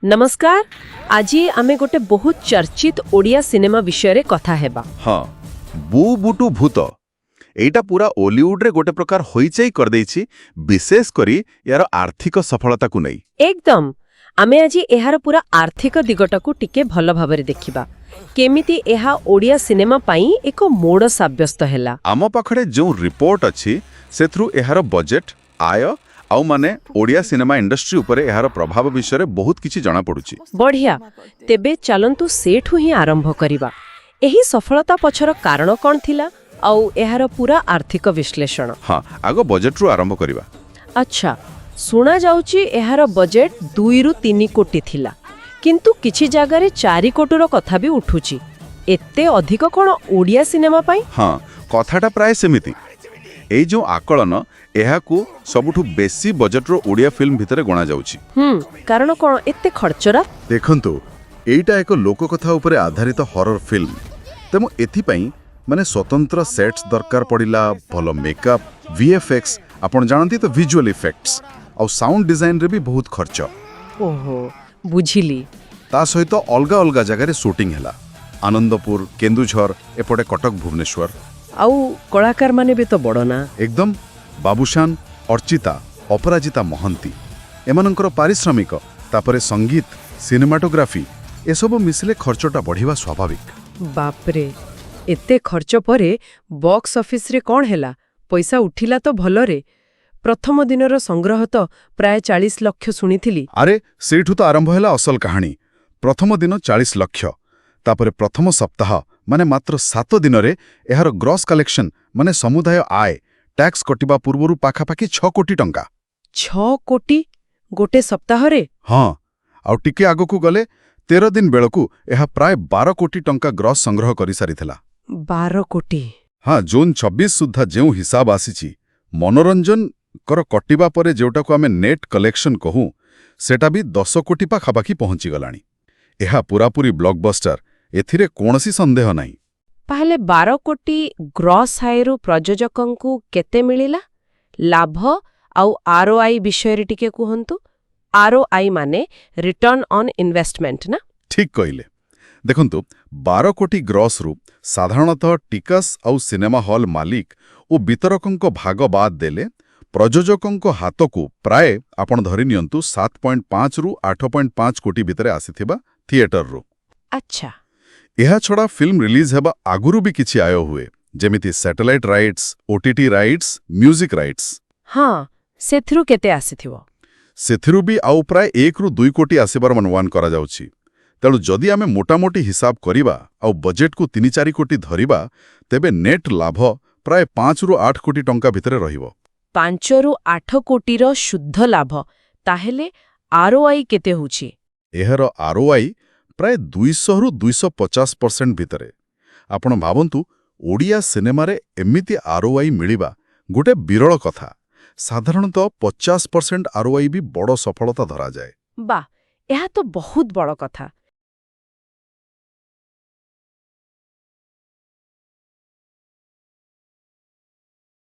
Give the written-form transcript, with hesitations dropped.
ନମସ୍କାର। ଆଜି ଆମେ ଗୋଟେ ବହୁତ ଚର୍ଚ୍ଚିତ ଓଡ଼ିଆ ସିନେମା ବିଷୟରେ କଥା ହେବା। ହଁ, ବୁବୁଟୁ ଭୂତ। ଏଇଟା ପୁରା ଓଲିଉଡରେ ଗୋଟେ ପ୍ରକାର ହଇଚଇ କରିଦେଇଛି, ବିଶେଷ କରି ୟାର ଆର୍ଥିକ ସଫଳତାକୁ ନେଇ। ଏକଦମ। ଆମେ ଆଜି ଏହାର ପୁରା ଆର୍ଥିକ ଦିଗଟାକୁ ଟିକେ ଭଲ ଭାବରେ ଦେଖିବା, କେମିତି ଏହା ଓଡ଼ିଆ ସିନେମା ପାଇଁ ଏକ ମୋଡ଼ ସାବ୍ୟସ୍ତ ହେଲା। ଆମ ପାଖରେ ଯେଉଁ ରିପୋର୍ଟ ଅଛି, ସେଥିରୁ ଏହାର ବଜେଟ୍, ଆୟ ଆଉ ମାନେ ଓଡ଼ିଆ ସିନେମା ଇଣ୍ଡଷ୍ଟ୍ରି ଉପରେ ଏହାର ପ୍ରଭାବ ବିଷୟରେ ବହୁତ କିଛି ଜଣାପଡୁଛି। ବଢ଼ିଆ। ତେବେ ଚାଲନ୍ତୁ, ସେଠୁ ହିଁ ଆରମ୍ଭ କରିବା। ଏହି ସଫଳତା ପଛର କାରଣ କ'ଣ ଥିଲା ଆଉ ଏହାର ପୁରା ଆର୍ଥିକ ବିଶ୍ଳେଷଣ। ହଁ, ଆଗ ବଜେଟ୍ରୁ ଆରମ୍ଭ କରିବା। ଆଚ୍ଛା, ଶୁଣାଯାଉଛି ଏହାର ବଜେଟ୍ 2ରୁ 3 କୋଟି ଥିଲା, କିନ୍ତୁ କିଛି ଜାଗାରେ 4 କୋଟିର କଥା ବି ଉଠୁଛି। ଏତେ ଅଧିକ କ'ଣ ଓଡ଼ିଆ ସିନେମା ପାଇଁ? ହଁ, କଥାଟା ପ୍ରାୟ ସେମିତି। ଏଇ ଯେଉଁ ଆକଳନ, ଏହାକୁ ସବୁଠୁ ବେଶୀ ବଜେଟ୍ର ଓଡ଼ିଆ ଫିଲ୍ମ ଭିତରେ ଗଣାଯାଉଛି। କାରଣ କ'ଣ ଏତେ ଖର୍ଚ୍ଚରା? ଦେଖନ୍ତୁ, ଏଇଟା ଏକ ଲୋକକଥା ଉପରେ ଆଧାରିତ ହରର ଫିଲ୍ମ। ତେଣୁ ଏଥିପାଇଁ ମାନେ ସ୍ୱତନ୍ତ୍ର ସେଟ୍ସ ଦରକାର ପଡ଼ିଲା, ଭଲ ମେକଅପ୍, ଭିଏଫ୍ଏକ୍ସ, ଆପଣ ଜାଣନ୍ତି ତ, ଭିଜୁଆଲ ଇଫେକ୍ଟସ୍, ଆଉ ସାଉଣ୍ଡ ଡିଜାଇନରେ ବି ବହୁତ ଖର୍ଚ୍ଚ। ଓହୋ, ବୁଝିଲି। ତା ସହିତ ଅଲଗା ଅଲଗା ଜାଗାରେ ସୁଟିଂ ହେଲା, ଆନନ୍ଦପୁର, କେନ୍ଦୁଝର, ଏପଟେ କଟକ, ଭୁବନେଶ୍ୱର। ଆଉ କଳାକାରମାନେ ବି ତ ବଡ଼ ନା। ଏକଦମ। ବାବୁଶାନ, ଅର୍ଚ୍ଚିତା, ଅପରାଜିତା ମହାନ୍ତି, ଏମାନଙ୍କର ପାରିଶ୍ରମିକ, ତାପରେ ସଙ୍ଗୀତ, ସିନେମାଟୋଗ୍ରାଫି, ଏସବୁ ମିଶିଲେ ଖର୍ଚ୍ଚଟା ବଢ଼ିବା ସ୍ୱାଭାବିକ। ବାପରେ, ଏତେ ଖର୍ଚ୍ଚ ପରେ ବକ୍ସ ଅଫିସରେ କ'ଣ ହେଲା? ପଇସା ଉଠିଲା ତ ଭଲରେ? ପ୍ରଥମ ଦିନର ସଂଗ୍ରହ ତ ପ୍ରାୟ 40 ଲକ୍ଷ ଶୁଣିଥିଲି। ଆରେ, ସେଇଠୁ ତ ଆରମ୍ଭ ହେଲା ଅସଲ କାହାଣୀ। ପ୍ରଥମ ଦିନ 40 ଲକ୍ଷ। ତାପରେ ପ୍ରଥମ ସପ୍ତାହ, ମାନେ ମାତ୍ର 7 ଦିନରେ ଏହାର ଗ୍ରସ୍ କଲେକ୍ସନ, ମାନେ ସମୁଦାୟ ଆୟ, ଟ୍ୟାକ୍ସ କଟିବା ପୂର୍ବରୁ ପାଖାପାଖି 6 କୋଟି ଟଙ୍କା। 6 କୋଟି ଗୋଟେ ସପ୍ତାହରେ? ହଁ, ଆଉ ଟିକେ ଆଗକୁ ଗଲେ 13 ଦିନ ବେଳକୁ ଏହା ପ୍ରାୟ 12 କୋଟି ଟଙ୍କା ଗ୍ରସ୍ ସଂଗ୍ରହ କରିସାରିଥିଲା। 12 କୋଟି! ହଁ, ଜୁନ୍ 26 ସୁଦ୍ଧା ଯେଉଁ ହିସାବ ଆସିଛି, ମନୋରଞ୍ଜନ କର କଟିବା ପରେ ଯେଉଁଟାକୁ ଆମେ ନେଟ୍ କଲେକ୍ସନ କହୁ, ସେଟା ବି 10 କୋଟି ପାଖାପାଖି ପହଞ୍ଚିଗଲାଣି। ଏହା ପୂରାପୂରି ବ୍ଲକବଷ୍ଟର, ଏଥିରେ କୌଣସି ସନ୍ଦେହ ନାହିଁ। ତାହେଲେ 12 କୋଟି ଗ୍ରସ୍ ଆୟରୁ ପ୍ରଯୋଜକଙ୍କୁ କେତେ ମିଳିଲା ଲାଭ? ଆଉ ଆରଓଆଇ ବିଷୟରେ ଟିକେ କୁହନ୍ତୁ। ଆରଓଆଇ ମାନେ ରିଟର୍ଣ୍ଣ ଅନ୍ ଇନଭେଷ୍ଟମେଣ୍ଟ ନା? ଠିକ୍ କହିଲେ। ଦେଖନ୍ତୁ, 12 କୋଟି ଗ୍ରସ୍ରୁ ସାଧାରଣତଃ ଟିକସ ଆଉ ସିନେମା ହଲ୍ ମାଲିକ ଓ ବିତରକଙ୍କ ଭାଗ ବାଦ ଦେଲେ ପ୍ରଯୋଜକଙ୍କ ହାତକୁ ପ୍ରାୟ, ଆପଣ ଧରି ନିଅନ୍ତୁ, 7.5ରୁ 8.5 କୋଟି ଭିତରେ ଆସିଥିବା ଥିଏଟରରୁ। ଏହାଛଡ଼ା ଫିଲ୍ମ ରିଲିଜ୍ ହେବା ଆଗରୁ ବି କିଛି ଆୟ ହୁଏ, ଯେମିତି satellite rights, OTT rights, music rights. ହଁ, ସେଥିରୁ କେତେ ଆସିଥିବ? ସେଥିରୁ ବି ଆଉ ପ୍ରାୟ 1ରୁ 2 କୋଟି ଆସିବାର ଅନୁମାନ କରାଯାଉଛି। ତେଣୁ ଯଦି ଆମେ ମୋଟାମୋଟି ହିସାବ କରିବା ଆଉ ବଜେଟକୁ 3-4 କୋଟି ଧରିବା, ତେବେ ନେଟ୍ ଲାଭ ପ୍ରାୟ 5ରୁ 8 କୋଟି ଟଙ୍କା ଭିତରେ ରହିବ। 5ରୁ 8 କୋଟିର ଶୁଦ୍ଧ ଲାଭ। ତାହେଲେ ଆରଓଆଇ କେତେ ହେଉଛି? ଏହାର ଆରଓଆଇ ପ୍ରାୟ 200ରୁ 250% ଭିତରେ। ଆପଣ ଭାବନ୍ତୁ, ଓଡ଼ିଆ ସିନେମାରେ ଏମିତି ଆରଓଆଇ ମିଳିବା ଗୋଟେ ବିରଳ କଥା। ସାଧାରଣତଃ 50% ଆରଓଆଇ ବି ବଡ଼ ସଫଳତା ଧରାଯାଏ। ବାଃ, ଏହା ତ ବହୁତ ବଡ଼ କଥା।